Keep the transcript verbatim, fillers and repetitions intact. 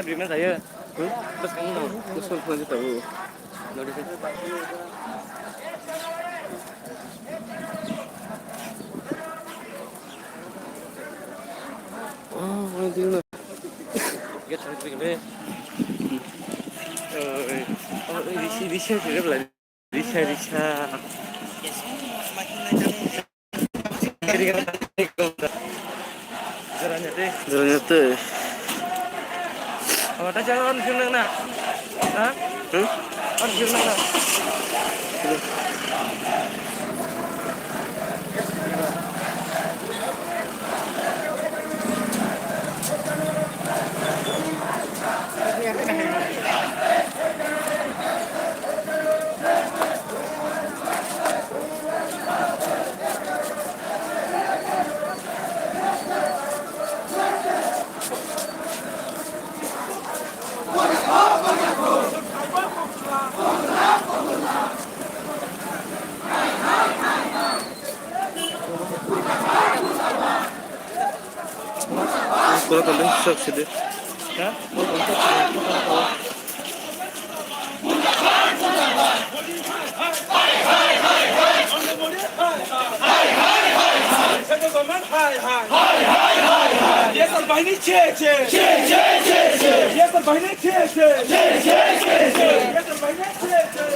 Bima saya. Hmm? Bas kamu tahu. Bas kamu tahu. Nodi sih. Oh, ini dulu. Get sampai sini. Oh, ini sih, ini sih, Risa, risa. Joranya tei. Apa ta jalan film nang na? Ha? Hmm? On film nang na? Pura kandung sak sidi. Ha? Yes, sir, bahini che, che. Che, che, che, che. Yes, sir, bahini che, che. Che, che, che, che. Yes, sir, bahini che, che.